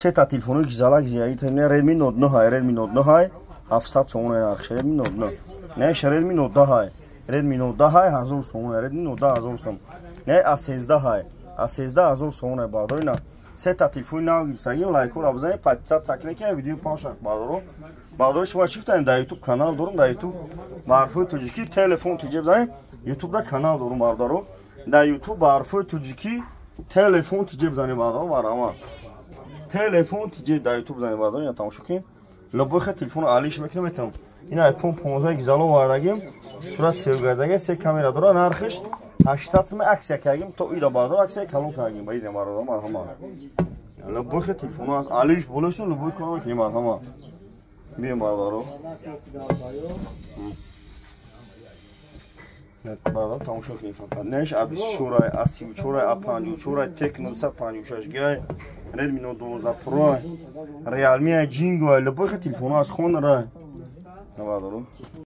Сета телефонои гизалак зиягитне Redmi Note 9 ай, Redmi Note 9 ай, 700 сомон ай нархш Redmi Note 9. Не Redmi Note 10 ай. Redmi Note 10 ай 1000 сомон ай, Redmi Note 10 1000 сомон. Не A13 ай. A13 1000 сомон ай бардор ина. Сета телефони нав гирифтагим, лайкҳоро бизанед, подписаться кунед, ки видео пахш бардоро. Бардоро шумо чӣ гуфтаем, дар YouTube канал дорум, дар YouTube ба ҳарфҳои тоҷикӣ телефон тиҷе бизанед, YouTube да канал дорум бардоро. Дар YouTube ба ҳарфҳои тоҷикӣ телефон тиҷе бизанед бардоро, марҳамат. Телефон тиҷе дар YouTube бизанед бардоро, ина тамошо кунед. Любой хел телефоно алиш мекунем метавонам. Ин iPhone 15 гизало овардагим, сурат севгазага, се камера дора, нархиш 800 сум аксия кардагим, то ида бардоро аксия калон кардагим, ба ида бардоро марҳамат. Любой хел телефоно аз алиш болошун любой кор мекунем марҳамат. Биём бардоро. Бардор тамошо кунем фақат. Неш A24, A34, A54, Tecno 256 G, Redmi Note 12 Pro, Realme Jingo, любой хел телефоно аз хонра. Бардоро.